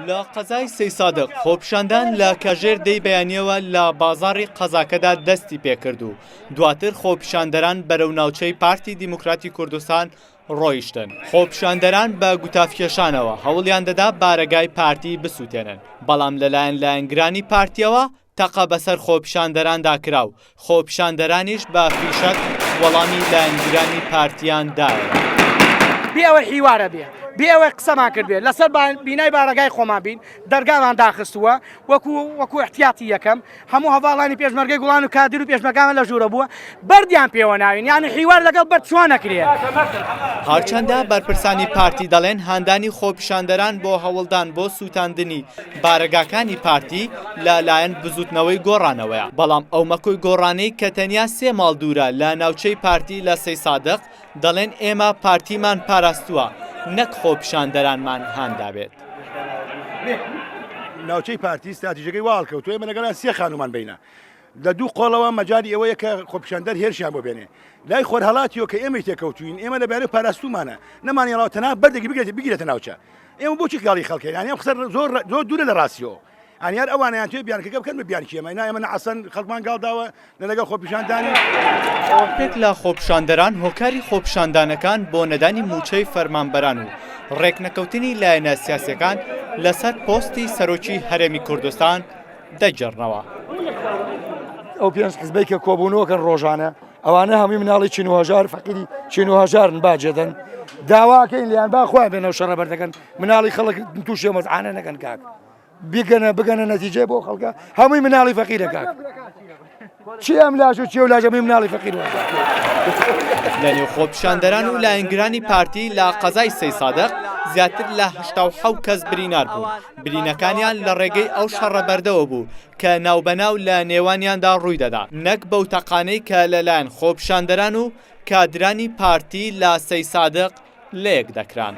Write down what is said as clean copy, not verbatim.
لە قەزای سەیسادق خۆپیشاندان لە کاژێر دەی بەیانیەوە لە بازاڕی قەزاکەدا دەستی پێکرد و دواتر خۆپیشاندەران بەرەو ناوچەی پارتی دیموکراتی کوردستان ڕۆیشتن. خۆپیشاندەران بە گوتافکێشانەوە هەوڵیان دەدا بارەگای پارتی بسوتێنن، بەڵام لەلایەن لایەنگرانی پارتیەوە تەقە بەسەر خۆپیشاندەراندا کرا و خۆپیشاندەرانیش بە فیشەک وەڵامی لایەنگرانی پارتیان دایەوە. بێ ئەوەی حیوارە بێ، بێ ئەوەی قسەمان کردبێ، لەسەر بینای بارەگای خۆمان بین، دەرگامان داخستووە، وەکو وەکو ئیحتیاتی یەکەم، هەموو هەڤاڵانی پێشمەرگەی گوڵان و کادر و پێشمەرگەمان لە ژوورە بووە، بەردیان پێوە ناوین، یانی حیوار لەگەڵ بەرد چۆن ئەکرێ؟ هەرچەندە بەرپرسانی پارتی دەڵێن هاندانی خۆپیشاندەران بۆ هەوڵدان بۆ سووتاندنی بارەگاکانی پارتی لە لایەن بزوتنەوەی گۆڕانەوەیە، بەڵام ئەو مەکۆی گۆڕانەی کە تەنیا سێ ماڵ دوورە لە ناوچەی پارتی لە سەیسادق دەڵێن ئێمە پارتیمان پاراستووە نەک خۆپیشاندەرانمان هاندابێت. ناوچەی پارتی ستراتیژەکەی وا هەڵکەوتووە ئێمە لەگەڵیان سێ خانوومان بینە لە دوو قۆڵەوە مەجالی ئەوەیە کە خۆپیشاندەر هێرشیان بۆ بێنێ لای خۆرهەڵاتیەوە کە ئێمەی تێکەوتوین ئێمە لە بەیانی پاراستومانە نەمانێڵاوە تەنها بەردێکی بگرێت بگرێتە ناوچە ئێمە بۆچی گاڵی خەڵکێن یانی ئەم قسە زۆر زۆر دوورە لە ڕاستیەوە یانی هەر ئەوانیان توێ بیانکەکە بکەن بە بیانکی ئێمە نا ئێمە نە عەسەن خەڵکمان گاڵ داوە نە لەگەڵ خۆپیشاندانی یەک لە خۆپیشاندەران هۆکاری خۆپیشاندانەکان بۆ نەدانی مووچەی فەرمانبەران و ڕێکنەکەوتنی لایەنە سیاسیەکان لەسەر پۆستی سەرۆکی هەرێمی کوردستان دەگێڕنەوە. ئەو پێنج حزبەی کە کۆبوونەوەکەن ڕۆژانە ئەوانە هەمووی مناڵی چین و هەژار فەقیری چین و هەژارن باجێدەن داواکەین لیان با خۆیان بێنەوە شەڕە بەردەکەن مناڵی خەڵک تووشێ مەزعانە نەکەن کاک بگەنە بگەنە نەتیجەی بۆ خەڵکە هەمووی مناڵی فەقیرە کاک چی ئەم لاش و چی و لاش هەمووی مناڵی فەقیر وە. لە نێو خۆپیشاندەران و لایەنگرانی پارتی لە قەزای سەیسادق زیاتر لە 87 کەس برینار بوون برینەکانیان لە ڕێگەی ئەو شەڕە بەردەوە بوو کە ناوبەناو لە نێوانیاندا ڕووی دەدا، نەک بەو تەقانەی کە لەلایەن خۆپیشاندەران و کادرانی پارتی لە سەیسادق لەیەک دەکران.